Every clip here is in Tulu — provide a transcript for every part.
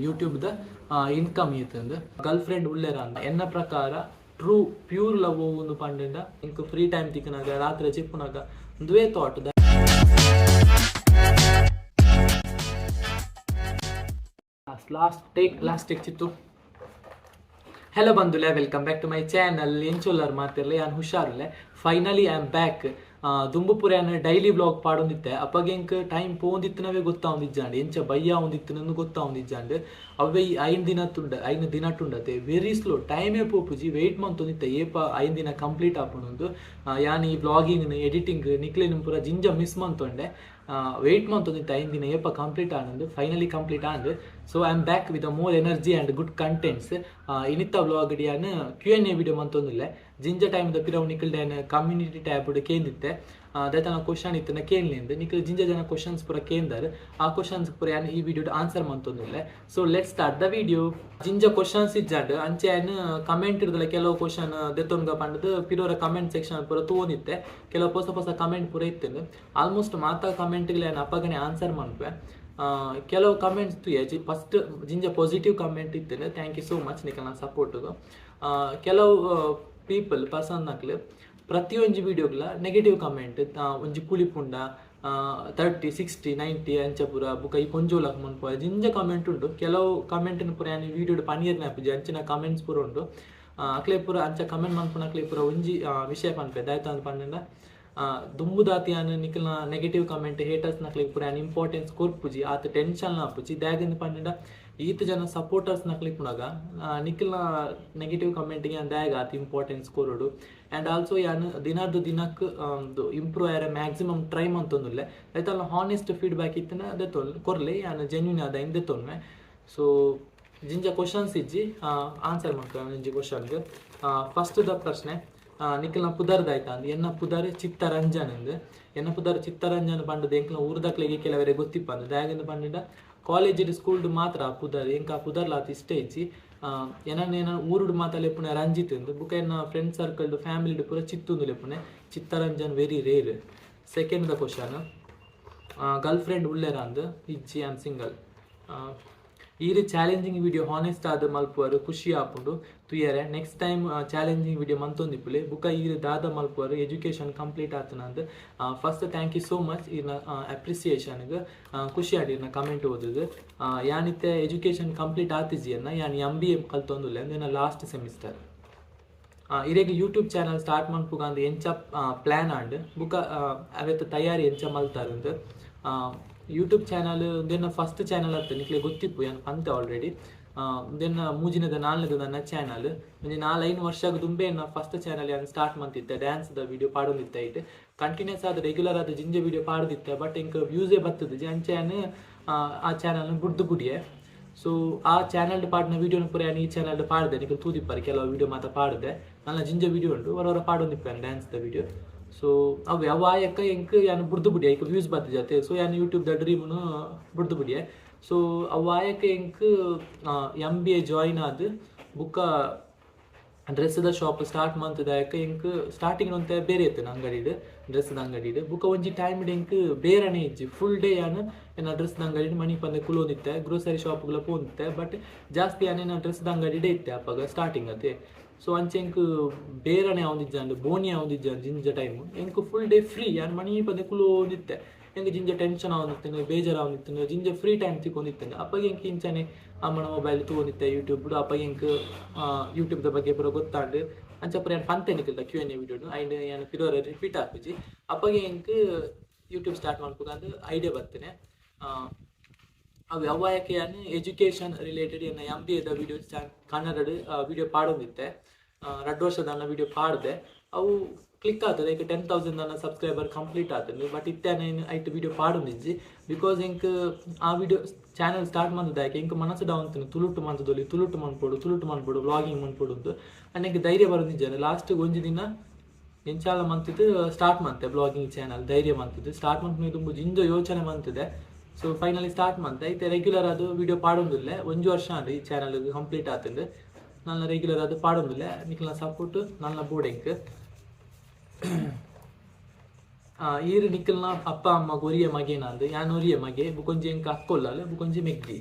ಯೂಟ್ಯೂಬ್ ದ ಇನ್ಕಮ್ ಈತಂದು. ಗರ್ಲ್ ಫ್ರೆಂಡ್ ಉಲ್ಲೇರ ಅಂದ. ಎನ್ನ ಪ್ರಕಾರ ಟ್ರೂ ಪ್ಯೂರ್ ಲವ್ ಒಂದು ಪಂಡ ಇಂಕ್ ಫ್ರೀ ಟೈಮ್ ತಿಕ್ಕನಾಗ ರಾತ್ರಿ ಚಿಪ್ಪುನಾಗ ಒಂದುವೇ thought. Last take, last take Chittu. Hello ಬಂಧುಲೆ, welcome back to my channel. ಎಂಚೊಲ್ಲರ್ ಮಾತಿರ್ಲೆ? ಯಾನ್ ಹುಷಾರುಲ್ಲೆ. Finally I am back. ದುಂಬುಪುರ ಯಾನ್ ಡೈಲಿ ವ್ಲಾಗ್ ಪಾಡೊಂದಿತ್ತೆ. ಅಪಗ ಎಂಕ್ ಟೈಮ್ ಪೋಂದಿತ್ತನವೇ ಗೊತ್ತಾವೊಂದಿಜ್ಜಾಂಡ್, ಎಂಚ ಬಯ್ಯ ಒಂದಿತ್ತನಂದು ಗೊತ್ತಾವೊಂದಿಜ್ಜಾಂಡ್. ಅವೇ ಈ 5 ದಿನ ತುಂಡ, 5 ದಿನ ತುಂಡತೆ. ವೆರಿ ಸ್ಲೋ, ಟೈಮೇ ಪೋಪುಜಿ. ವೆಯ್ಟ್ ಮಂತೊಂದಿತ್ತೆ ಏಪ 5 ದಿನ ಕಂಪ್ಲೀಟ್ ಆಪುಂಡು. ಯಾನ್ ಈ ವ್ಲಾಗಿಂಗ್, ಎಡಿಟಿಂಗ್, ನಿಕ್ಲೆನ್ ಪೂರ ಜಿಂಜ ಮಿಸ್ ಮಂತೊಂಡೆ. ವೆಯ್ಟ್ ಮಂತೊಂದಿತ್ತೆ 5 ದಿನ ಏಪ ಕಂಪ್ಲೀಟ್ ಆನಂದು. ಫೈನಲಿ ಕಂಪ್ಲೀಟ್ ಆಂಡ್. So I am back with more energy and good contents. ಇನಿತ್ತ vlog ಯಾನ್ ಕ್ಯೂ ಎನ್ ಎ ವಿಡಿಯೋ ಮಂತೊಂದಿಲ್ಲೆ. ಜಿಂಜ ಟೈಮ್ the ಪಿರವು ನಿಕಲ್ಡೆ ಕಮ್ಯುನಿಟಿ ಟ್ಯಾಬ್ ಕೇಂದಿತ್ತೆ, ದಾತನ ಕ್ವಶನ್ ಇತ್ತನ ಕೇಳಲಿಂದ. ನಿಕಲ್ ಜಿಂಜ ಜನ ಕ್ವಶನ್ಸ್ ಪೂರ ಕೇಂದಾರ್. ಆ ಕ್ವಶನ್ಸ್ ಪೂರ ಯಾನ್ ಈ ವಿಡಿಯೋ ಆನ್ಸರ್ ಮಂತೊಂದಿಲ್ಲೆ. So let's start the video. ಜಿಂಜ questions ಇಜ್ಜಾಂಡ್. ಅಂಚೆ ಯಾನ್ ಕಮೆಂಟ್ ಇರ್ದಲ್ಲ ಕೆಲವು ಕ್ವಶನ್ ದೆತ್ತೊನ್ಗ ಪಂಡದು ಪಿರೋರ ಕಮೆಂಟ್ ಸೆಕ್ಷನ್ ಪೂರ ತೂವೊಂದಿತ್ತೆ. ಕೆಲವು ಪೊಸ ಪೊಸ ಕಮೆಂಟ್ ಪೂರ ಇತ್ತು. ಆಲ್ಮೋಸ್ಟ್ ಮಾತಾ ಕಮೆಂಟ್ಗಳು ಯಾನ್ ಅಪಗನೆ ಆನ್ಸರ್ ಮನ್ಪೆ. ಕೆಲವು ಕಮೆಂಟ್ಸ್ ತೂಯೆ. ಫಸ್ಟ್ ಜಿಂಜ ಪಾಸಿಟಿವ್ ಕಮೆಂಟ್ ಇತ್ತು. Thank you so much ನಿಕಲ್ನ ಸಪೋರ್ಟ್ಗು. ಕೆಲವು ಪೀಪಲ್, ಪರ್ಸನ್ ನಕ್ಲು ಪ್ರತಿಯೊಂಜಿ ವಿಡಿಯೋಗ್ಲ ನೆಗೆಟಿವ್ ಕಮೆಂಟ್. ಒಂಜಿ ಕುಳಿಪುಂಡ 30, 60, 90 ಅಂಚ ಪೂರ, ಬುಕ ಈ ಪೊಂಜೋಲಕ್ ಮನ್ಪುವ ಜಿಂಜ ಕಮೆಂಟ್ ಉಂಡು. ಕೆಲವು ಕಮೆಂಟ್ ಪೂರ ಯಾನ್ ವಿಡಿಯೋಡ್ ಪನಿಯರ್ನೆ ಆಪುಜಿ, ಅಂಚಿನ ಕಮೆಂಟ್ಸ್ ಪೂರ ಉಂಡು. ಅಕ್ಲೆ ಪೂರ ಅಂಚ ಕಮೆಂಟ್ ಮನ್ಪುನ ಅಕ್ಲೆ ಪೂರ ಒಂಜಿ ವಿಷಯ ಪನ್ಪೆ. ದಾಯ್ತ ಅಂದ್ ಪಂಡ, ದುಂಬುದಾತಿ ಯಾನ್ ನಿಕಲ್ನ ನೆಗೆಟಿವ್ ಕಮೆಂಟ್, ಹೇಟರ್ಸ್ ನಕ್ಲೆಗ್ ಪೂರ ಯಾನ್ ಇಂಪಾರ್ಟೆನ್ಸ್ ಕೊರ್ಪುಜಿ, ಆತ ಟೆನ್ಷನ್ ಆಪುಜಿ. ದಾಯೆಗಂದ್ ಪಂಡ ಈತ್ ಜನ ಸಪೋರ್ಟರ್ಸ್ ನಕ್ಲೆ ಇಪ್ಪುನಗ ನಿಕಲ್ನ ನೆಗೆಟಿವ್ ಕಮೆಂಟ್ಗೆ ಯಾನ್ ದಾಯೆಗ್ ಆತ್ ಇಂಪಾರ್ಟೆನ್ಸ್ ಕೊರೊಡು? ಆ್ಯಂಡ್ ಆಲ್ಸೋ ಯಾನ್ ದಿನರ್ದು ದಿನಕ್ ಇಂಪ್ರೂವ್ ಆಯರೆ ಮ್ಯಾಕ್ಸಿಮಮ್ ಟ್ರೈ ಮಂತೊಂದುಲ್ಲೆ. ಐತಲ್ಲ, ಹಾನೆಸ್ಟ್ ಫೀಡ್ಬ್ಯಾಕ್ ಇತ್ತಿನ ದೆತ್ತೊನ್ ಕೊರ್ಲೆ, ಯಾನ್ ಜೆನ್ಯೂನ್ ಆದ ಐನ್ ದೆತ್ತೊನ್ವೆ. ಸೊ ಜಿಂಜ ಕ್ವಶನ್ಸ್ ಇಜ್ಜಿ, ಆನ್ಸರ್ ಮಾಡ್ತೇವೆ ಒಂಜಿ ಕ್ವಶನ್ಗೆ. ಫಸ್ಟ್ the ಪ್ರಶ್ನೆ, ನಿಖಲ್ನ ಪುದರ್ ದಾಯ್ತ ಅಂದ್. ಎನ್ನ ಪುದರ್ ಚಿತ್ತರಂಜನ್ ಅಂದ್. ಎನ್ನ ಪುದರ್ ಚಿತ್ತರಂಜನ್ ಪಂಡದು ಎಂಕ್ಲ ಊರ್ದಕ್ಲೆಗೆ ಕೆಲವರೆ ಗೊತ್ತಿಪ್ಪಂದು. ದಾಯೆಗಂದ್ ಪಂಡ ಕಾಲೇಜ್, ಸ್ಕೂಲ್ಡ್ ಮಾತ್ರ ಆ ಪುದರ್. ಎಂಕ್ ಆ ಪುದರ್ಲ ಆತ್ ಇಷ್ಟ ಇಜ್ಜಿ. ಎನನ್ ಏನ ಊರುಡು ಮಾತ ಲೆಪ್ಪುನೆ ರಂಜಿತ್ ಅಂದ್. ಬುಕ ಎನ್ನ ಫ್ರೆಂಡ್ ಸರ್ಕಲ್, ಫ್ಯಾಮಿಲಿ ಪೂರ ಚಿತ್ತುಂದು ಲೆಪ್ಪುನೆ. Chittaranjan very rare. Second the question, girl friend ಉಲ್ಲೇರ ಅಂದ್. ಇಜ್ಜಿ, ಆಮ್ ಸಿಂಗಲ್. ಈರ್ ಚಾಲೆಂಜಿಂಗ್ ವಿಡಿಯೋ ಹಾನೆಸ್ಟ್ ಆದ್ ಮಲ್ಪುವರು, ಖುಷಿ ಆಪುಂಡು ತುಯರೆ. ನೆಕ್ಸ್ಟ್ ಟೈಮ್ ಚಾಲೆಂಜಿಂಗ್ ವಿಡಿಯೋ ಮಂತೊಂದಿಪ್ಪುಲೆ. ಬುಕ ಈರ್ ದಾದ ಮಲ್ಪುವರು, ಎಜುಕೇಶನ್ ಕಂಪ್ಲೀಟ್ ಆತನಂದ್. First thank you so much ಈರ್ನ ಅಪ್ರಿಸಿಯೇಷನ್ಗೆ. ಖುಷಿ ಆಂಡ್ ಈರ್ನ ಕಮೆಂಟ್ ಓದುದು. ಯಾನಿತ್ತೆ ಎಜುಕೇಶನ್ ಕಂಪ್ಲೀಟ್ ಆತಿಜಿ ಅನ್ನ. ಯಾನ್ ಎಂ ಬಿ ಎ ಕಲ್ತೊಂದುಲ್ಲೆ, ಅಂದ್ ಲಾಸ್ಟ್ ಸೆಮಿಸ್ಟರ್. ಇರೆಗ್ ಯೂಟ್ಯೂಬ್ ಚಾನಲ್ ಸ್ಟಾರ್ಟ್ ಮನ್ಪುಗ ಅಂದ್ ಎಂಚ ಪ್ಲಾನ್ ಆಂಡ್, ಬುಕ ಅವೆತ ತಯಾರಿ ಎಂಚ ಮಲ್ತಾರಂದ್. ಯೂಟ್ಯೂಬ್ ಚಾನಲ್ ಉಂದೆನ್ನ ಫಸ್ಟ್ ಚಾನಲ್ ಅತ್ತ, ನಿಕ್ಲೆ ಗೊತ್ತಿಪ್ಪು, ಯಾನ್ ಪಂತೆ ಆಲ್ರೆಡಿ. ಉಂದೆನ್ನ ಮೂಜಿನದ ನಾಲ್ನೇದ ನನ್ನ ಚಾನಲ್. ಒಂಜಿ 4-5 ವರ್ಷಗ್ ದುಂಬೆ ಎನ್ನ ಫಸ್ಟ್ ಚಾನಲ್ ಯಾನ್ ಸ್ಟಾರ್ಟ್ ಮಂತಿತ್ತೆ. ಡ್ಯಾನ್ಸ್ ದ ವಿಡಿಯೋ ಪಾಡೊಂದಿತ್ತೆ. ಐಟ್ ಕಂಟಿನ್ಯೂಸ್ ಆದ್ ರೆಗ್ಯುಲರ್ ಆದ್ ಜಿಂಜ ವಿಡಿಯೋ ಪಾಡ್ದಿತ್ತೆ. ಬಟ್ ಎಂಕ್ ವ್ಯೂಸೇ ಬತ್ತದಿಜಿ. ಅಂಚ ಯಾನ್ ಆ ಚಾನಲ್ ಬುಡ್ದು ಬುಡಿಯೆ. ಸೊ ಆ ಚಾನಲ್ ಪಾಡಿನ ವಿಡಿಯೋನ ಪೂರ ಯಾನ್ ಈ ಚಾನಲ್ ಪಾಡ್ದೆ. ನಿಕುಲು ತೂದಿಪ್ಪರೆ, ಕೆಲವು ವಿಡಿಯೋ ಮಾತ ಪಾಡ್ದೆ. ನನ್ನ ಜಿಂಜ ವಿಡಿಯೋ ಉಂಡು, ಹೊರ ಹೊರ ಪಾಡೊಂದಿಪ್ಪೆ ಡ್ಯಾನ್ಸ್ the video. So ಅವು ಯಾವ ಆಯಕ್ಕ ಎಂಕ್ ಯಾನ್ ಬುಡ್ದು ಬುಡಿಯೆ. ಐಕ್ ವ್ಯೂಸ್ ಬತ್ತಿಜತೆ. ಸೊ ಯಾನ್ ಯೂಟ್ಯೂಬ್ ದ ಡ್ರೀಮ್ನು ಬುಡ್ದು ಬುಡಿಯೆ. ಸೊ ಅವು ಆಯಕ್ಕ ಎಂಕ್ ಎಂ ಬಿ ಎ ಜಾಯಿನ್ ಆದ್ ಬುಕ್ಕ ಡ್ರೆಸ್ ದ ಶಾಪ್ ಸ್ಟಾರ್ಟ್ ಮಂತದ. ಎಂಕ್ ಸ್ಟಾರ್ಟಿಂಗ್ ಒಂತೆ ಬೇರೆ ಇತ್ತು ಅಂಗಡಿಡ್, ಡ್ರೆಸ್ ದ ಅಂಗಡಿಡ್. ಬುಕ್ಕ ಒಂಜಿ ಟೈಮ್ ಎಂಕ್ ಬೇರನೆ ಇಜ್ಜಿ. ಫುಲ್ ಡೇ ಯಾನ್ ಎನ್ನ ಡ್ರೆಸ್ ದ ಅಂಗಡಿಡ್ ಮಣಿ ಪಂದೆ ಕುಲೋಂದಿತ್ತೆ. ಗ್ರೋಸರಿ ಶಾಪ್ಗಳ ಪೋಂದಿತ್ತೆ, ಬಟ್ ಜಾಸ್ತಿ ಯಾನ್ ಎನ್ನ ಡ್ರೆಸ್ ದ ಅಂಗಡಿಡೇ ಇತ್ತೆ ಅಪಗ ಸ್ಟಾರ್ಟಿಂಗ್ ಅತೆ. ಸೊ ಅಂಚೆ ಎಂಕ್ ಬೇರನೆ ಆವೊಂದಿಜ್ಜಾಂಡ್, ಬೋನಿ ಆವೊಂದಿಜ್ಜಾಂಡ್. ಜಿಂಜ ಟೈಮ್ ಎಂಕ್ ಫುಲ್ ಡೇ ಫ್ರೀ. ಯಾನ್ ಮಣಿ ಪಂದೆ ಕುಲೋಂದಿತ್ತೆ. ಎಂಕ್ ಜಿಂಜ ಟೆನ್ಷನ್ ಆವೊಂದಿತ್ತು, ಬೇಜಾರ್ ಆವೊಂದಿತ್ತು. ಜಿಂಜ ಫ್ರೀ ಟೈಮ್ ತಿಕ್ಕೊಂದಿತ್ತು. ಅಪಗ ಎಂಕ್ ಇಂಚನೆ ಅಮ್ಮನ ಮೊಬೈಲ್ ತೂವೊಂದಿತ್ತೆ ಯೂಟ್ಯೂಬ್. ಅಪಗ ಎಂಕ್ ಯೂಟ್ಯೂಬ್ ದ ಬಗ್ಗೆ ಪೂರ ಗೊತ್ತಾಂಡ್. ಅಂಚ ಪೂರ ಯಾನ್ ಪಂತೆ ನಿಕಲ್ದ ಕ್ಯೂ ಎನ್ ಎ ವಿಡಿಯೋಡು. ಐನ್ ಯಾನ್ ಪಿರೋರ ರಿಪೀಟ್ ಆಪುಜಿ. ಅಪಗ ಎಂಕ್ ಯೂಟ್ಯೂಬ್ ಸ್ಟಾರ್ಟ್ ಮನ್ಪುಗ ಅಂದ್ ಐಡಿಯಾ ಬತ್ತನೆ. ಅವು ಯಾವಾಯಕ್ಕೆ ಯಾನ್ ಎಜುಕೇಶನ್ ರಿಲೇಟೆಡ್ ಎನ್ನ ಎಂ ಬಿ ಎದ ವಿಡಿಯೋ ಕನ್ನಡಡ್ ವಿಡಿಯೋ ಪಾಡೊಂದಿತ್ತೆ. 2 ವರ್ಷದ ವಿಡಿಯೋ ಪಾಡ್ದೆ. ಅವು ಕ್ಲಿಕ್ ಆತದೆ. ಈಗ 10,000 ನನ್ನ ಸಬ್ಸ್ಕ್ರೈಬರ್ ಕಂಪ್ಲೀಟ್ ಆತಂದು. ಬಟ್ ಇತ್ತೆ ನಾನು ಐಟ್ ವಿಡಿಯೋ ಪಾಡೊಂದಿಜ್ಜಿ. Because ಎಂಕ್ ಆ ವಿಡಿಯೋ ಚಾನಲ್ ಸ್ಟಾರ್ಟ್ ಮಂತದಾಕೆ ಎಂಕ್ ಮನಸ್ಸು ಡೌನ್. ತುಳುಟು ಮಂತದೊಲಿ, ತುಳುಟು ಮನ್ಪೊಡು, ತುಳುಟು ಮನ್ಪೊಡು, ವ್ಲಾಗಿಂಗ್ ಮನ್ಪೊಡು ಅಂದ್. ಅಂಡ್ ಎಂಕ್ ಧೈರ್ಯ ಬರೋದಿಜ್ಜ. ಲಾಸ್ಟ್ ಒಂಜಿ ದಿನ ಎಂಚಾಲ ಮಂತಿದ್ದು ಸ್ಟಾರ್ಟ್ ಮಂತೆ ಬ್ಲಾಗಿಂಗ್ ಚಾನಲ್. ಧೈರ್ಯ ಮಂತಿದ್ದು ಸ್ಟಾರ್ಟ್ ಮಂತ್ ತುಂಬ ಜಿಂಜ ಯೋಚನೆ ಮಂತಿದೆ. ಸೊ ಫೈನಲಿ ಸ್ಟಾರ್ಟ್ ಮಂತೆ. ಐತೆ ರೆಗ್ಯುಲರ್ ಅದು ವಿಡಿಯೋ ಪಾಡೊಂದಿಲ್ಲ. ಒಂಜಿ ವರ್ಷ ಅಂಡ್ ಈ ಚಾನಲ್ ಕಂಪ್ಲೀಟ್ ಆತಂದು. ನನ್ನ ರೆಗ್ಯುಲರ್ ಅದು ಪಾಡೊಂದಿಲ್ಲ. ನಿಕ್ಲ ಸಪೋರ್ಟ್ ನನ್ನ ಬೋಡೆಂಕ್. ಈರ್ ನಿಕ್ಕಲ್ನ ಅಪ್ಪ ಅಮ್ಮ ಒರಿಯ ಮಗೇನಂದು. ಯಾನ್ ಒರಿಯ ಮಗೆ. ಬುಕೊಂಜಿ ಎಂಕ್ ಅಕ್ಕೊಲ್ಲಲ್ಲ, ಬುಕೊಂಜಿ ಮೆಗ್ದಿ.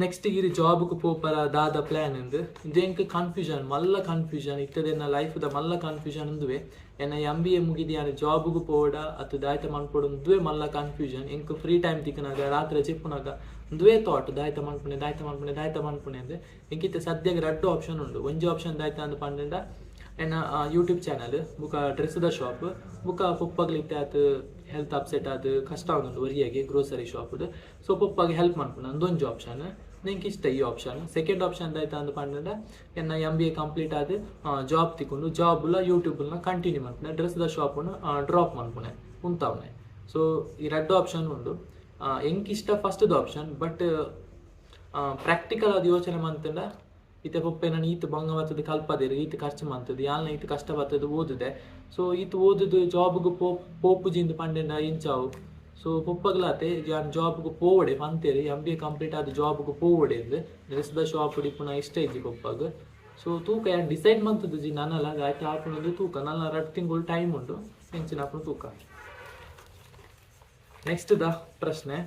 ನೆಕ್ಸ್ಟ್ ಈರ್ ಜಾಬ್ಗೆ ಪೋಪರ, ದಾದ ಪ್ಲಾನ್ ಇಂದು? ಇಂದು ಕನ್ಫ್ಯೂಷನ್, ಮಲ್ಲ ಕನ್ಫ್ಯೂಷನ್. ಇತ್ತದೆ ಎನ್ನ ಲೈಫ್ದ ಮಲ್ಲ ಕನ್ಫ್ಯೂಷನ್ ಉಂದುವೆ. ಎನ್ನ ಎಂ.ಬಿ.ಎ ಮುಗಿದಿ ಯಾನ್ ಜಾಬ್ಗೆ ಪೋಡ ಅತ್ತು ದಾಯ್ತ ಮನ್ಪೊಡು, ಉಂದುವೆ ಮಲ್ಲ ಕನ್ಫ್ಯೂಷನ್. ಎಂಕ್ ಫ್ರೀ ಟೈಮ್ ತಿಕ್ಕನಾಗ, ರಾತ್ರಿ ಜೆಪ್ಪುನಾಗ ಉಂದುವೇ ಥಾಟ್, ದಾಯ್ತ ಮನ್ಪುಣೆ, ದಾಯ್ತ ಮನ್ಪುಣೆ, ದಾಯ್ತ ಮನ್ಪುಣೆ ಅಂದ್. ಎಂಕಿತ್ತೆ ಸದ್ಯಗೆ ರಡ್ಡ್ ಆಪ್ಷನ್ ಉಂಡು. ಒಂಜಿ ಆಪ್ಷನ್ ದಾಯ್ತ ಅಂದ್ ಪಂಡಂಡ, ಎನ್ನ ಯೂಟ್ಯೂಬ್ ಚಾನಲ್ ಬುಕ ಡ್ರೆಸ್ದ ಶಾಪ್. ಬುಕ ಪೊಪ್ಪಗ್ಲ ಇತ್ತೆ ಆತ್ ಹೆಲ್ತ್ ಅಪ್ಸೆಟ್ ಆದ್ ಕಷ್ಟ ಆವೊಂದುಂಡು ಒರಿಯಗೆ ಗ್ರೋಸರಿ ಶಾಪ್. ಸೊ ಪೊಪ್ಪಗೆ ಹೆಲ್ಪ್ ಮನ್ಪುನ, ಉಂದೊಂಜಿ ಆಪ್ಷನ್. ಎಂಕ್ ಇಷ್ಟ ಈ ಆಪ್ಷನ್. ಸೆಕೆಂಡ್ ಆಪ್ಷನ್ ದಾಯ್ತ ಅಂದ್ ಪಂಡಂಡ, ಎನ್ನ ಎಂ.ಬಿ.ಎ ಕಂಪ್ಲೀಟ್ ಆದ್ ಜಾಬ್ ತಿಕ್ಕುಂಡು, ಜಾಬ್ಲ ಯೂಟ್ಯೂಬ್ನ ಕಂಟಿನ್ಯೂ ಮನ್ಪುನೆ, ಡ್ರೆಸ್ದ ಶಾಪ್ನು ಡ್ರಾಪ್ ಮನ್ಪುನೆ, ಉಂತಾವ್ನೆ. ಸೊ ಈ ರಡ್ಡ್ ಆಪ್ಷನ್ ಉಂಡು. ಎಂಕ್ ಇಷ್ಟ ಫಸ್ಟ್ದ ಆಪ್ಷನ್. ಬಟ್ ಪ್ರಾಕ್ಟಿಕಲ್ ಆದ್ ಯೋಚನೆ ಮಂತುಂಡ, ಇತ್ತೆ ಪೊಪ್ಪೆ ನನ್ ಈತ್ ಬಂಗ ಬತ್ತುದು ಕಲ್ಪದೆರ್, ಈತ್ ಖರ್ಚು ಮಂತುದು, ಯಾನ್ಲ ಈತ್ ಕಷ್ಟ ಬತ್ತುದು ಓದುದೆ. ಸೊ ಈತ್ ಓದುದು ಜಾಬ್ಗ್ ಪೋಪುಜಿಂದ್ ಪಂಡೆಂಡ ಎಂಚಾವು? ಸೊ ಪೊಪ್ಪಗ್ಲಾತೆ ಯಾನ್ ಜಾಬ್ಗ್ ಪೋವಡೆ ಪಂತೆರ್, ಎಂ.ಬಿ.ಎ ಕಂಪ್ಲೀಟ್ ಆದ್ ಜಾಬ್ಗ್ ಪೋವಡೆ ಇಂದ್. ಡ್ರೆಸ್ದ ಶಾಪ್ ಇಪ್ಪುನ ಇಷ್ಟ ಇಜ್ಜಿ ಪೊಪ್ಪಗ್. ಸೊ ತೂಕ, ಯಾನ್ ಡಿಸೈಡ್ ಮಂತುದುಜಿ ನನಲ. ದಾಯ್ತ ಆಪುಂಡು ತೂಕ. ನನ 2 ತಿಂಗಳು ಟೈಮ್ ಉಂಡು, ಎಂಚಿನ ಆಪುಂಡು ತೂಕ. ನೆಕ್ಸ್ಟ್ ದ ಪ್ರಶ್ನೆ,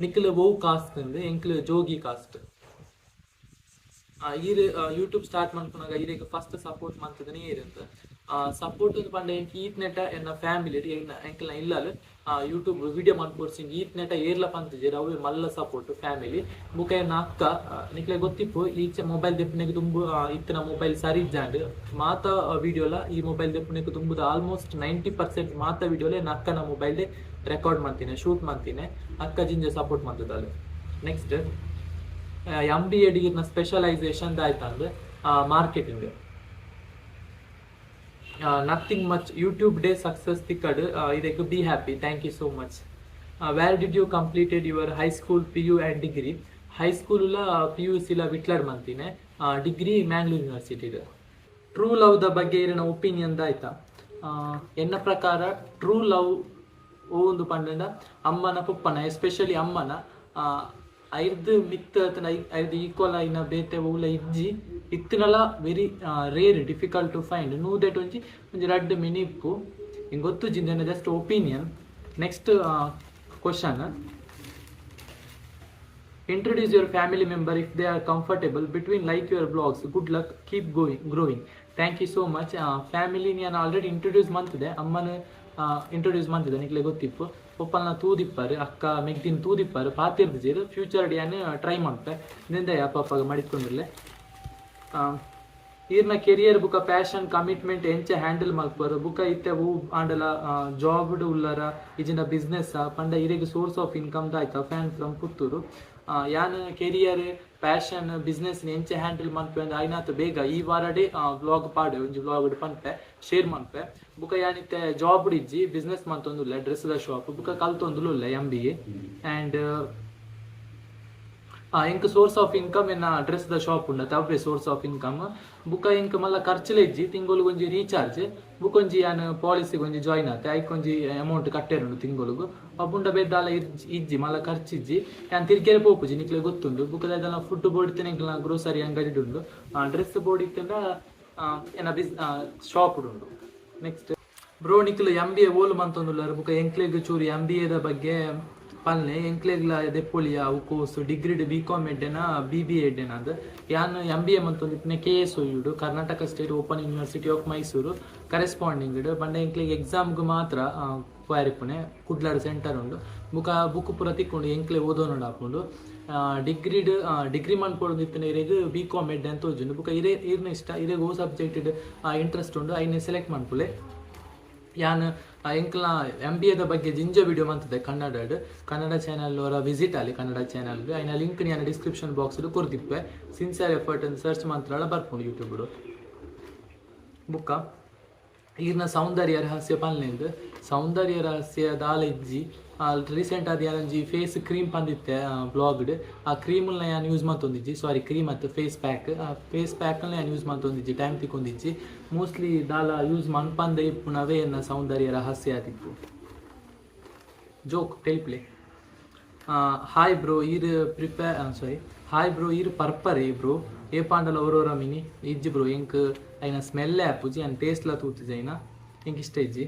ನಿಕ್ಲ್ ಒವ್ ಕಾಸ್ಟ್ ಅಂದ್? ಎಂಕ್ಲು ಜೋಗಿ ಕಾಸ್ಟ್. ಈರ್ ಯೂಟ್ಯೂಬ್ ಸ್ಟಾರ್ಟ್ ಮನ್ಪುನಾಗ ಈರೆಗ್ ಫಸ್ಟ್ ಸಪೋರ್ಟ್ ಮಂತುದನೆ ಏರ್? ಸಪೋರ್ಟ್ ಪಂಡ ಎಂಕ್ ಈತ್ ನೆಟ ಎನ್ನ ಫ್ಯಾಮಿಲಿ, ಎಂಕಲ್ನ ಇಲ್ಲಲ್ ಯೂಟ್ಯೂಬ್ ವಿಡಿಯೋ ಮನ್ಪೊಡ್ಚಿ ಈತ್ ನೆಟ ಏರ್ಲ ಪಂತುಜೆರ್. ಅವ್ವೆ ಮಲ್ಲ ಸಪೋರ್ಟ್, ಫ್ಯಾಮಿಲಿ. ಬುಕ ಎನ್ನ ಅಕ್ಕ. ನಿಕ್ಲೆ ಗೊತ್ತಿಪ್ಪು, ಈಚೆ ಮೊಬೈಲ್ ದೆಪ್ಪುನೆಗ್ ದುಂಬು ಇತ್ತಿನ ಮೊಬೈಲ್ ಸರಿ ಇಜ್ಜಾಂಡ್. ಮಾತ ವಿಡಿಯೋಲ ಈ ಮೊಬೈಲ್ ದೆಪ್ಪುನೆಗ್ ದುಂಬುದ ಆಲ್ಮೋಸ್ಟ್ 90% ಮಾತ ವಿಡಿಯೋಲ ಎನ್ನ ಅಕ್ಕನ ಮೊಬೈಲ್ ರೆಕಾರ್ಡ್ ಮಂತಿನಿ, ಶೂಟ್ ಮಂತಿನಿ. ಅಕ್ಕ ಜಿಂಜ ಸಪೋರ್ಟ್ ಮಂತುದಾಲ್. ನೆಕ್ಸ್ಟ್, ಎಂ.ಬಿ.ಎ ಡಿಗ್ರಿನ ಸ್ಪೆಷಲೈಸೇಷನ್ ದಾಯ್ತಂದ್? Marketing. Nothing much. YouTube day success ತಿಕ್ಕಡ್ ಇದಕ್ಕೆ, be happy. Thank you so much. Where did you completed your high school, PU and degree? High school P U ಸಿಲ ವಿಟ್ಲಡ್ ಮಂತಿನಿ, degree Mangalore university. True love the ಬಗ್ಗೆ ಇರನ ಒಪಿನಿಯನ್ ದಾಯ್ತಾ? ಎನ್ನ ಪ್ರಕಾರ ಟ್ರೂ ಲವ್ ಒಂದು ಪಂಡಂಡ ಅಮ್ಮನ ಪೊಪ್ಪನ, ಎಸ್ಪೆಷಲಿ ಅಮ್ಮನ. ಐರ್ದ್ ಮಿತ್ ಐರ್ದ್ ಈಕ್ವಲ್ ಆಯಿನ ಬೇತೆ ಒವ್ಲ ಇಜ್ಜಿ. ಇತ್ತಿನಲ very rare, difficult to find. ನೂದೆಟ್ ಒಂಜಿ ಒಂಜಿ ರಡ್ಡ್ mini ಇಪ್ಪು. ಇಂಗ್ ಗೊತ್ತುಜ್ಜಿ, just opinion. Next question, introduce your family member if they are comfortable between. Like your vlogs, good luck, keep going, growing. Thank you so much. Family ನಾನು ಆಲ್ರೆಡಿ ಇಂಟ್ರೊಡ್ಯೂಸ್ ಮಂತಿದೆ. ಅಮ್ಮನ ಇಂಟ್ರೊಡ್ಯೂಸ್ ಮಂತಿದೆ, ನಿಕ್ಲೆ ಗೊತ್ತಿಪ್ಪು. ಪೊಪ್ಪಲ್ನ ತೂದಿಪ್ಪಾರು, ಅಕ್ಕ ಮೆಗ್ದಿನ ತೂದಿಪ್ಪಾರು. ಪಾತಿರ್ದಿಜೆರ್, ಫ್ಯೂಚರ್ ಯಾನ್ ಟ್ರೈ ಮಾಡ್ತೆ. ನಿಂದ ಅಪ್ಪ ಮಡಿಕೊಂಡಿರ್ಲೆ. ಈರ್ನ ಕೆರಿಯರ್ ಬುಕ ಪ್ಯಾಷನ್ ಕಮಿಟ್ಮೆಂಟ್ ಎಂಚ ಹ್ಯಾಂಡಲ್ ಮಲ್ಪುವರ್? ಬುಕ ಇತ್ತೆ ಹೂ ಆಂಡಲ ಜಾಬ್ ಉಲ್ಲರ, ಇಜಿಂಡ ಬಿಸ್ನೆಸ್ ಪಂಡ ಇರೆಗ್ ಸೋರ್ಸ್ ಆಫ್ ಇನ್ಕಮ್ ದಾಯ್ತ? Fan from Puttur. ಯಾನ್ ಕೆರಿಯರ್, ಪ್ಯಾಷನ್, ಬಿಸ್ನೆಸ್ ಎಂಚ ಹ್ಯಾಂಡಲ್ ಮನ್ಪೆ ಅಂದ್ರೆ ಐನಾತ್ ಬೇಗ ಈ ವಾರಡೆ ವ್ಲಾಗ್ ಪಾಡೆ, ಒಂಜಿ ವ್ಲಾಗ್ ಪನ್ಪೆ, ಶೇರ್ ಮನ್ಪೆ. ಬುಕ ಯಾನಿತ್ತೆ ಜಾಬ್ ಇಜ್ಜಿ, ಬಿಸ್ನೆಸ್ ಮಂತೊಂದುಲ್ಲ ಡ್ರೆಸ್ the shop. ಬುಕ ಕಲ್ತೊಂದುಲ್ಲ ಎಂ.ಬಿ.ಎ. ಆ್ಯಂಡ್ ಎಂಕ್ ಸೋರ್ಸ್ ಆಫ್ ಇನ್ಕಮ್ ಎನ್ನ ಡ್ರೆಸ್ the shop ಉಂಡತೆ, ಅವ್ವೆ ಸೋರ್ಸ್ ಆಫ್ ಇನ್ಕಮ್. ಬುಕ ಎಂಕ್ ಮಲ್ಲ ಖರ್ಚುಲ ಇಜ್ಜಿ. ತಿಂಗೊಳಿಗೆ ಒಂಜಿ ರೀಚಾರ್ಜ್, ಬುಕ ಒಂಜಿ ಯಾನ್ ಪಾಲಿಸಿಗೆ ಒಂಜಿ ಜಾಯಿನ್ ಆತೆ, ಐಕ್ ಒಂಜಿ ಅಮೌಂಟ್ ಕಟ್ಟೆರುಂಡು ತಿಂಗೊಳಿಗು. ಅಪುಂಡ ಬೇದಾಲ ಇಜ್ಜಿ, ಮಲ್ಲ ಖರ್ಚು ಇಜ್ಜಿ. ಯಾನ್ ತಿರ್ಗೆರೆ ಪೋಪುಜಿ, ನಿಕ್ಲೆ ಗೊತ್ತುಂಡು. ಬುಕ ದಾದಲ ಫುಡ್ ಬೋಡಿತ್ತನೆ ಎಂಕ್ಲ ಗ್ರೋಸರಿ ಅಂಗಡಿ ಉಂಡು. ಡ್ರೆಸ್ ಬೋಡಿತ್ತಂಡ ಎನ್ನ ಬಿಸ್ ಶಾಪ್ ಉಂಡು. ನೆಕ್ಸ್ಟ್, ಬ್ರೋ, ನಿಕ್ಲು ಎಂ.ಬಿ.ಎ ಓಲು ಮಂತೊಂದುಲ್ಲಾರ? ಬುಕ ಎಂಕ್ಲೆಗ್ ಚೂರು ಎಂ.ಬಿ.ಎ the ಬಗ್ಗೆ ಪಲ್ನೆ, ಎಂಕ್ಲೆಗ್ಲ ದೆಪ್ಪೊಲಿಯ ಅವು ಕೋರ್ಸ್? ಡಿಗ್ರಿಡ್ ಬಿ.ಕಾಮ್ ಎಡ್ಡೆನ, ಬಿ.ಬಿ.ಎ ಎಡ್ಡೆನ ಅಂದ್? ಯಾನ್ ಎಂ.ಬಿ.ಎ ಮಂತೊಂದಿಪ್ಪುನೆ KSOU, Karnataka state open university of Mysuru. Corresponding ಪಂಡ ಎಂಕ್ಲೆಗ್ ಎಕ್ಸಾಮ್ಗ್ ಮಾತ್ರ ಪೋಯರಿಪ್ಪುನೆ. ಕುಡ್ಲಾಡ್ ಸೆಂಟರ್ ಉಂಡು. ಬುಕ ಬುಕ್ ಪೂರ ತಿಕ್ಕುಂಡು, ಎಂಕ್ಲೆ ಓದೋನುಂಡು ಆಪುಂಡು. ಡಿಗ್ರಿಡ್ ಡಿಗ್ರಿ ಮನ್ಪೊಡು ಇತ್ತಿನ ಇರೆಗ್ ಬಿ.ಕಾಮ್ ಎಡ್ಡೆ ಅಂತ ತೋಜುಂಡು. ಬುಕ ಇರೆ ಇರ್ನ ಇಷ್ಟ, ಇರೆಗ್ ಓ ಸಬ್ಜೆಕ್ಟ್ ಇಂಟ್ರೆಸ್ಟ್ ಉಂಡು ಐನೆ ಸೆಲೆಕ್ಟ್ ಮನ್ಪುಲೆ. ಯಾನ್ ಎಂಕ್ಲ ಎಂ.ಬಿ.ಎ ದ ಬಗ್ಗೆ ಜಿಂಜ ವಿಡಿಯೋ ಮಂತದೆ ಕನ್ನಡಡ್. ಕನ್ನಡ ಚಾನಲ್ ಅವರ ವಿಸಿಟ್ ಅಲ್ಲಿ ಕನ್ನಡ ಚಾನಲ್, ಐನ ಲಿಂಕ್ ಯಾನ್ ಡಿಸ್ಕ್ರಿಪ್ಷನ್ ಬಾಕ್ಸ್ ಕೊರ್ದಿಪ್ಪೆ. ಸಿನ್ಸಿಯರ್ ಎಫರ್ಟ್ ಅಂತ ಸರ್ಚ್ ಮಂತ್ರಳ ಬರ್ಪುಂಡು ಯೂಟ್ಯೂಬ್. ಬುಕ್ಕ ಈರ್ನ ಸೌಂದರ್ಯ ರಹಸ್ಯ ಪನ್ಲೆಂದು? ಸೌಂದರ್ಯ ರಹಸ್ಯ ದಾಲ ಇಜ್ಜಿ. ರೀಸೆಂಟ್ ಆದ್ ಯಾನೊಂಜಿ ಫೇಸ್ ಕ್ರೀಮ್ ಪಂದಿತ್ತೆ ಬ್ಲಾಗ್ಡ್. ಆ ಕ್ರೀಮ್ನ ಯಾನ್ ಯೂಸ್ ಮಂತೊಂದಿಜ್ಜಿ. ಸಾರಿ, ಕ್ರೀಮ್ ಅತ್ತು, ಫೇಸ್ ಪ್ಯಾಕ್. ಆ ಫೇಸ್ ಪ್ಯಾಕ್ನ ಯಾನ್ ಯೂಸ್ ಮಂತೊಂದಿಜ್ಜಿ, ಟೈಮ್ ತಿಕ್ಕೊಂದಿಜ್ಜಿ. ಮೋಸ್ಟ್ಲಿ ದಾಲ ಯೂಸ್ ಮನ್ಪಂದೆ ಇಪ್ಪುನವೇ ಎನ್ನ ಸೌಂದರ್ಯ ರಹಸ್ಯ ಆದಿಪ್ಪು. ಜೋಕ್ ಟೆಲ್ಪ್ಲೆ. ಹಾಯ್ ಬ್ರೋ, ಈರ್ ಪ್ರಿಪೇರ್, ಸಾರಿ, ಹಾಯ್ ಬ್ರೋ, ಈರ್ ಪರ್ಪರೆ ಬ್ರೋ? ಏಪಾಂಡಲ ಒರೋರ ಮಿನಿ? ಇಜ್ಜಿ ಬ್ರೋ, ಎಂಕ್ ಐನ ಸ್ಮೆಲ್ ಆಪುಜಿ, ಐನ ಟೇಸ್ಟ್ಲ ತೂತುಜಿ ಐನ, ಎಂಕ್ ಇಷ್ಟ ಇಜ್ಜಿ.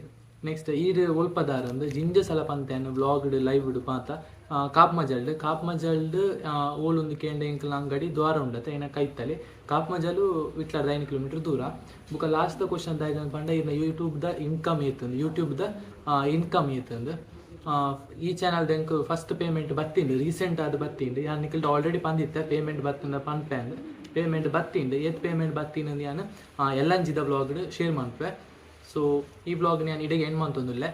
ನೆಕ್ಸ್ಟ್, ಈರ್ ಒಲ್ಪದಾರ ಅಂದ್? ಜಿಂಜ ಸಲ ಪಂತೆ ವ್ಲಾಗ್ಡ್, ಲೈವ್ಡ್ ಪಾತ. ಕಾಪ್ ಮಜಲ್ಡ್. ಕಾಪ್ ಮಜಲ್ಡ್ ಓಲುಂದು ಕೇಂಡ ಎಂಕಲ್ನ ಅಂಗಡಿ ದ್ವಾರ ಉಂಡತೆ, ಏನ ಕೈತಲೆ. ಕಾಪ್ ಮಜಲು ವಿಟ್ಲಾರ್ದ 5 ಕಿಲೋಮೀಟರ್ ದೂರ. ಬುಕ ಲಾಸ್ಟ್ ದ ಕ್ವಶನ್ ದಾಯ್ದ ಪಂಡ, ಇರ್ನ ಯೂಟ್ಯೂಬ್ ದ ಇನ್ಕಮ್ ಏತುಂದು? ಯೂಟ್ಯೂಬ್ ದ ಇನ್ಕಮ್ ಏತುಂದು? ಈ ಚಾನಲ್ ಎಂಕ್ ಫಸ್ಟ್ ಪೇಮೆಂಟ್ ಬತ್ತಿಂಡು, ರೀಸೆಂಟ್ ಆದ್ ಬತ್ತಿಂಡು. ಯಾನ್ ನಿಕಲ್ಡ ಆಲ್ರೆಡಿ ಪಂದಿತ್ತೆ, ಪೇಮೆಂಟ್ ಬತ್ತಿಂಡ ಪನ್ಪೆ ಅಂದ್. ಪೇಮೆಂಟ್ ಬತ್ತಿಂಡು. ಏತ್ ಪೇಮೆಂಟ್ ಬತ್ತಿನ ಯಾನ್ ಎಲ್ಲಂಜಿದ ವ್ಲಾಗ್ ಶೇರ್ ಮನ್ಪೆ. ಸೊ ಈ ವ್ಲಾಗ್ ನಾನು ಇಡೆಗೆ ಎಂಡ್ ಮಂತೊಂದುಲ್ಲೆ.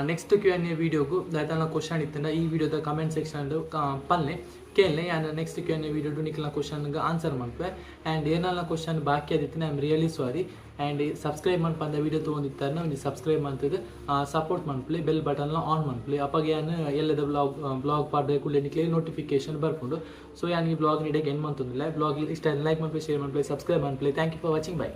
ನೆಕ್ಸ್ಟ್ ಕ್ಯೂ ಎನ್ ಎ ವೀಡಿಯೋಗು ದಾಯ್ತನ ಕ್ವಶನ್ ಇತ್ತಂಡ ಈ ವಿಡಿಯೋದ ಕಮೆಂಟ್ ಸೆಕ್ಷನ್ ಪನ್ಲೆ, ಕೇನ್ಲೆ. ಯಾನ್ next Q N A video ನಿಕ್ಲ ಕ್ವಶನ್ಗೆ ಆನ್ಸರ್ ಮನ್ಪೆ. ಆ್ಯಂಡ್ ಏನಾಲ ಕ್ವಶನ್ ಬಾಕಿ ಆದಿತ್ತು, I am really sorry. And subscribe ಮನ್ಪಂದ video ತೊಗೊಂಡಿತ್ತಾರೆ, ಒಂಜಿ ಸಬ್ಸ್ಕ್ರೈಬ್ ಮಂತದ್ದು ಸಪೋರ್ಟ್ ಮನ್ಪುಲೆ. ಬೆಲ್ ಬಟನ್ಲ ಆನ್ ಮನ್ಪುಲೆ. ಅಪಗ ಯಾನ್ ಎಲ್ಲದ ವ್ಲಾಗ್ ವ್ಲಾಗ್ ಪಾಡ್ದೆ ಕೂಡಲೇ ನಿಕ್ಲೆ ನೋಟಿಫಿಕೇಶನ್ ಬರ್ಪುಂಡು. ಸೊ ಯಾನ್ ಈ ವ್ಲಾಗ್ ಇಡೆಗೆ ಎಂಡ್ ಮಂತೊಂದುಲ್ಲೆ. ವ್ಲಾಗ್ ಇಷ್ಟ ಲೈಕ್ ಮನ್ಪುಲೆ, ಶೇರ್ ಮನ್ಪುಲೆ, ಸಬ್ಸ್ಕ್ರೈಬ್ ಮನ್ಪುಲೆ. Thank you for watching. Bye.